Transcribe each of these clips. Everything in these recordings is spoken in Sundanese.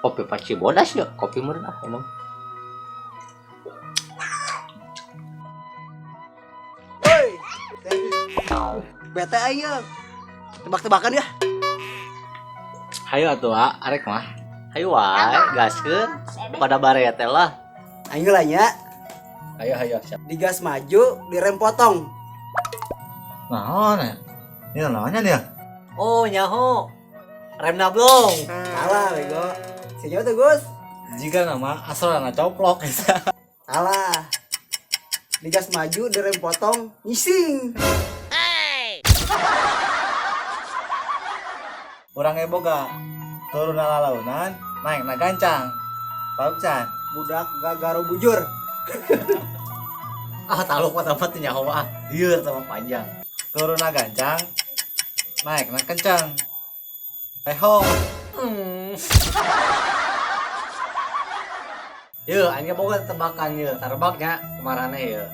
Kopi Paci Bodas ya, kopi meureun ah minum. Woi. Bete ayo. Tebak-tebakan ya. Hayu atuh ah, arek mah. Hayu wae, gaskeun. Pada barete lah. Ayo lah nya. Ayo ayo siap. Digas maju, direm potong. Naon ya? Ini naonnya dia? Oh, nyaho. Rem nablong. Salah bego. Sejauh tuh Gus. Jika nama asalna coplok Salah. Digas maju, direm potong, ngising. Urang ge boga turun lalaunan, naik na gancang. Tahu can? Budak gagaro bujur. Ah, taluk mah tempat nyaho ah. Lieur sama panjang. Turun na gancang, naik na kencang. Leho. Yeuh, aing ge boga tebakan yeuh, tarebaknya kumarane yeuh.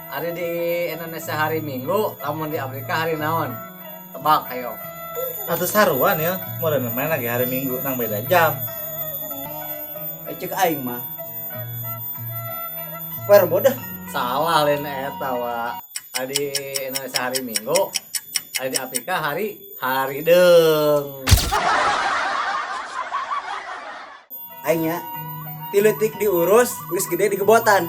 Ari di Indonesia hari Minggu, lamun di Afrika hari naon? Tebak ayo. Atuh saruan ya, meureun main lagi hari Minggu nang beda jam. Cek aing mah. Wer bodoh. Salah lain eta wa. Ari di Indonesia hari Minggu, ari di Afrika hari hari deung. Aing nya. Tiletik diurus, geus gede digebotan.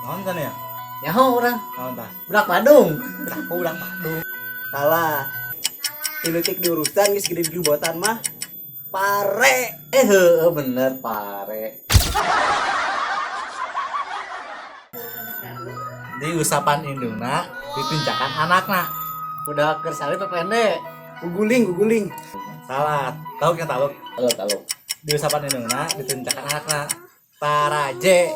Naon kan ya? Nyaho urang. Naon tah? Budak Bandung. Aku budak Bandung. Salah. Tiletik diurusan geus gede digebotan mah pare. Heueuh bener pare. Di usapan indungna ditinjakan anakna. Budak keur sare PPND. Guguling, guguling. Salah. Tahu kan tahu? Tahu tahu. Di usapan indungna ditinjakan anakna. Taraje.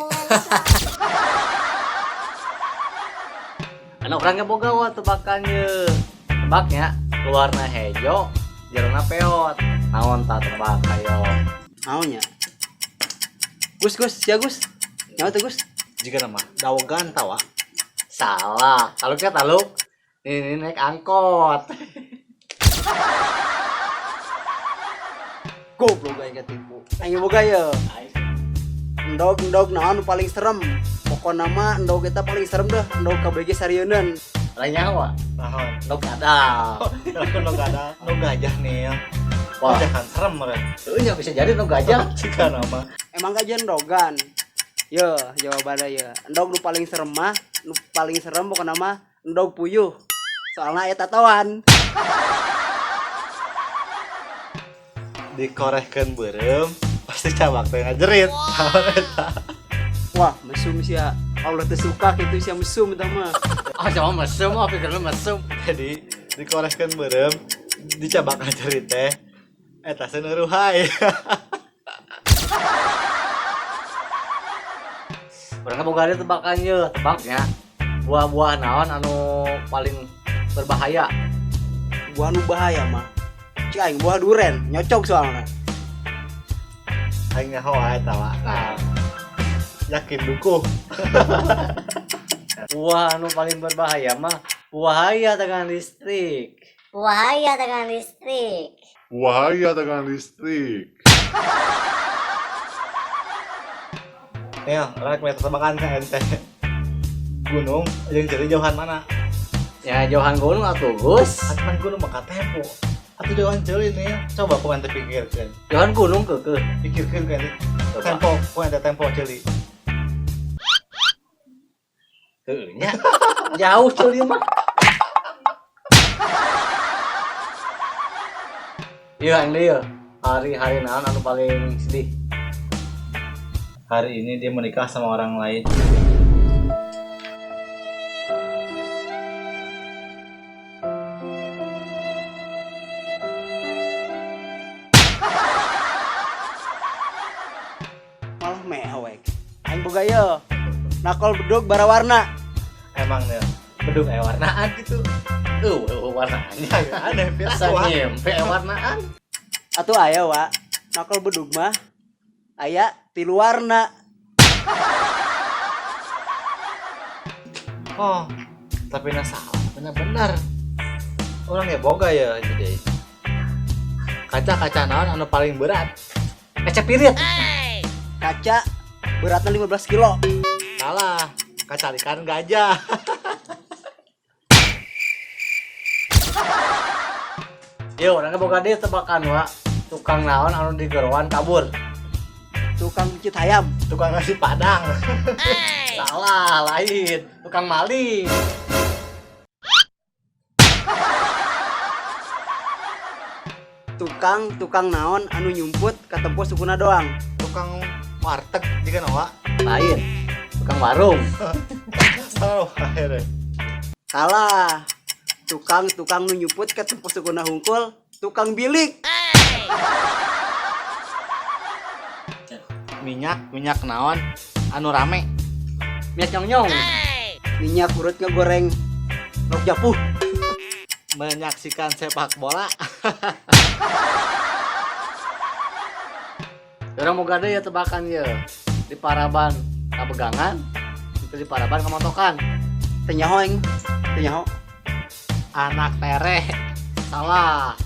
Anak orangnya boga wa tebakan ye. Tebaknya luarna hejo, jerona peot. Naon ta tebak ayo. Naonnya? Gus, Gus, ya Gus. Nyawa tuh Gus. Jika nama dawogan tawa. Salah. Taluknya taluk. Ini naik angkot. Goblok aing ketipu. Aing boga ye. Endog endog naon nu paling serem. Pokona mah endog eta paling serem deh, endog KBG sarieuneun. Lain nyawa. Naon? Endog kadal. Aku nu gada, nu gajah nih. Wah. Gajah kan serem meureun. Heuh nya bisa jadi endog gajah. Jika nama Emang gajah endogan? Ye, jawabannya ye. Endog nu paling serem mah, nu paling serem pokona mah endog puyuh. Soalna aya tatoan. Dikorehkeun beureum pasti cabak teh ngajerit. Naon eta? Wah, mesum sia. Allah teu suka kitu sia mesum eta mah. Ah, sama mesum, ah pikir lu mesum. Jadi dikorehkeun beureum dicabak ngajerit teh eta seunuruhai. Urang boga deui tebakan ye, tebaknya. Buah-buah naon anu paling berbahaya? Buah nu bahaya mah. Cik aing buah duren, nyocok soalna. Aing nyaho wae eta mah. Nah, Yakin dukuh. buah anu paling berbahaya mah buahaya dengan listrik. Bahaya dengan listrik. Bahaya dengan listrik. Nih, orang kuliah tebakan ke ente. Gunung jeung ceri jauhan mana? Ya jauhan gunung atuh Gus. Atuh gunung mah katempo. Atuh jauhan ceuli nih. Coba ku ente pikirkeun. Jauhan gunung keukeuh. Pikirkeun ku ente. Coba. Tempo, ku ente tempo ceuli. Heueuh nya. Jauh ceuli mah. Iya, ini ya. Hari-hari naon anu paling sedih? Hari ini dia menikah sama orang lain. Malah mewek. Aing boga ye. Nakol bedug barawarna. Emang nih, bedug aya warnaan gitu. Warnaannya. Aya aneh Asa pirsa. nyimpe warnaan. Atuh aya wa. Nakol bedug mah aya tilu warna. Oh, tapi na salah, benar-benar. Orang ya boga ya jadi. Kaca-kaca naon anu paling berat? Kaca pirit. Kaca beratnya 15 kilo. Salah. Kacarikan gajah. Yo, urang boga deui tebakan wa. Tukang naon anu digeroan kabur? Tukang picit hayam. Tukang nasi padang. Salah, lain. Tukang maling. Tukang naon anu nyumput katempo sukuna doang. Tukang warteg juga nawa. Lain. Tukang warung. Salah akhirnya. Salah. Tukang nu nyumput katempo sukuna hungkul, tukang bilik. Minyak naon anu rame. Minyak nyong-nyong. Minyak urut ngegoreng lauk japuh. Menyaksikan sepak bola. Urang boga deui ya tebakan ye. Di paraban kabegangan, itu di paraban kamotokan. Teu nyaho aing. Teu nyaho. Anak tereh. Salah.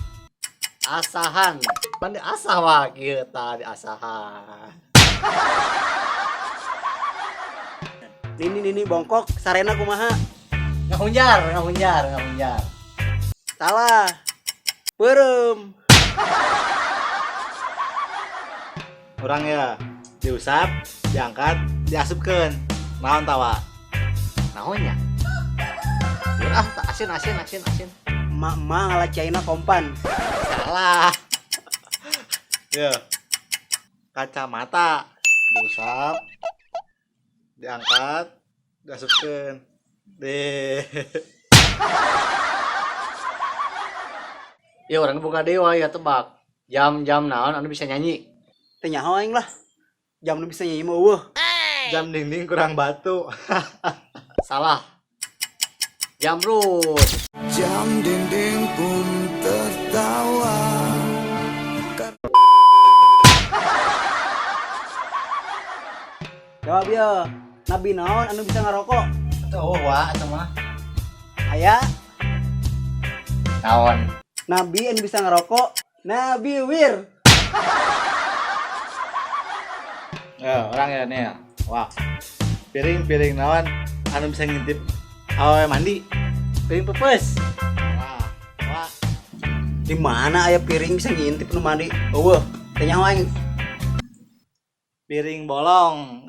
Asahan. Pan di asah wa kieu tah di asahan. Nini bongkok sarena kumaha? Ngahunjar. Salah. Peureum. Orang ya diusap, diangkat, diasupkeun. Naon tawa? Naon nya? Ah, asin. Emak-emak ngala caina kompan. Salah. Ya. Kacamata diusap, diangkat, diasupkeun. Deh. Ya orang boga dewa ya tebak. Jam-jam naon anu bisa nyanyi? Teu nyaho aing lah. Jam nu bisa nyanyi mah eueuh. Jam dinding kurang batu. Salah. Jamrut. Jam dinding pun tertawa. Jawab ya. Nabi naon anu bisa ngarokok? Atuh wa atuh mah. Aya Naon? nabi anu bisa ngerokok, Nabi Wir. Ya, orang ya nih ya. Wah. Piring-piring naon anu bisa ngintip awewe mandi. Piring pepes. Wah. Wah. Di mana aya piring bisa ngintip nu mandi? Eueuh, teu nyaho aing. Piring bolong.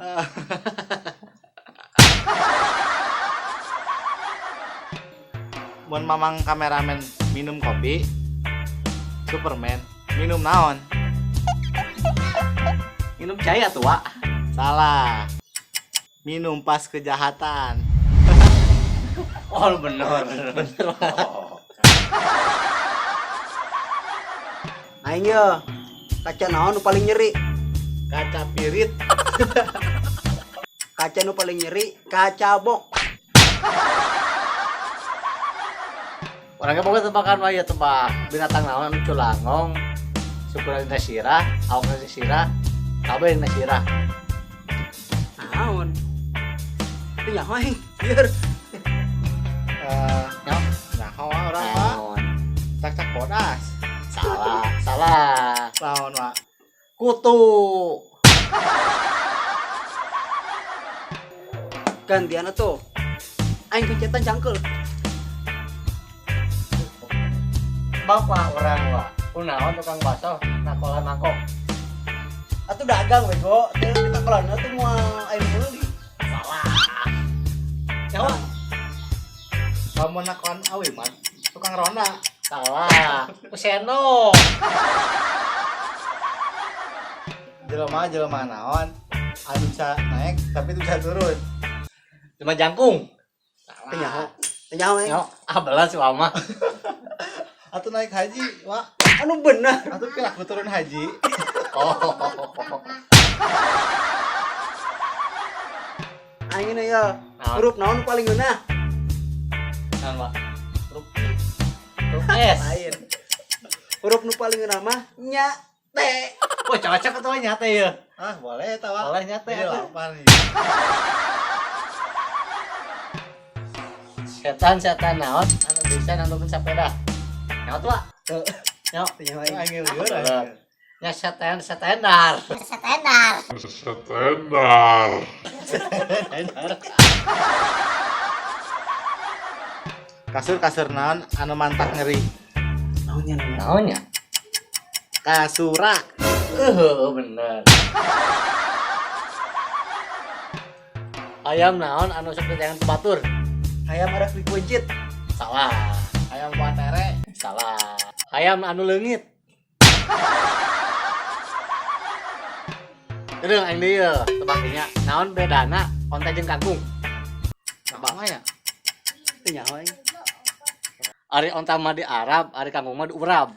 Mun mamang kameramen minum kopi, Superman minum naon? Minum cai atuh, Wak. Salah. Minum pas kejahatan. Oh, bener. Bener. Oh. Aing ye, kaca naon nu paling nyeri? Kaca pirit. Kaca nu paling nyeri, kaca bok. Orangnya pokoknya tebakan mah ya tebak. Binatang naon anu culangong, sukuna dina sirah, awakna dina sirah, kabeh dina sirah. Naon? Teu nyaho aing. Biar Nyaho? Nyaho orang mah. Naon? Cak-cak bodas. Salah, salah. Naon, Pak? Kutu. Gantian atuh. Aing pencetan cangkeul. Bapak orang wa. Kunaon tukang bakso nakolan mangkok. Atuh dagang bego, teu ditakolan atuh moal aing meuli. Salah. Nyawa. Lamun nakolan awi mah tukang ronda. Salah. Kuseno. Jelema naon anu bisa naik tapi itu bisa turun. Jelema jangkung. Teu nyaho. Teu nyaho aing. Nyaho. Ah belas si mama. Atuh naik haji, Wak. Anu bener. Atuh piraku turun haji. Oh. Aing ini ya. Huruf naon paling ngeunah? Naon, Wak? Huruf I. Huruf S. Lain. Huruf nu paling ngeunah mah nya T. Oh, cocok atuh nyate ya. Ah, boleh eta, Wak. Boleh nyate Jadi atuh. lapar nih. Setan-setan naon anu bisa nantungkeun sepeda. Nyaho tuh, Wak? Teu. Nyaho. Teu nyaho aing. Aing lieur aing. Nya seten setendar. Setendar. Setendar. Kasur-kasur naon anu mantak ngeri? Naonnya naon? Naonnya? Kasura. Bener. Ayam naon anu sok ditayangan ku batur? Hayam arek dikuncit. Salah. Ayam buat tere. Salah. Hayam anu leungit. Terus aing deui yeuh, tebak nya. Naon bedana onta jeung kangkung? Tebak ya. Teu nyaho aing. Ari onta mah di Arab, ari kangkung mah di Urab.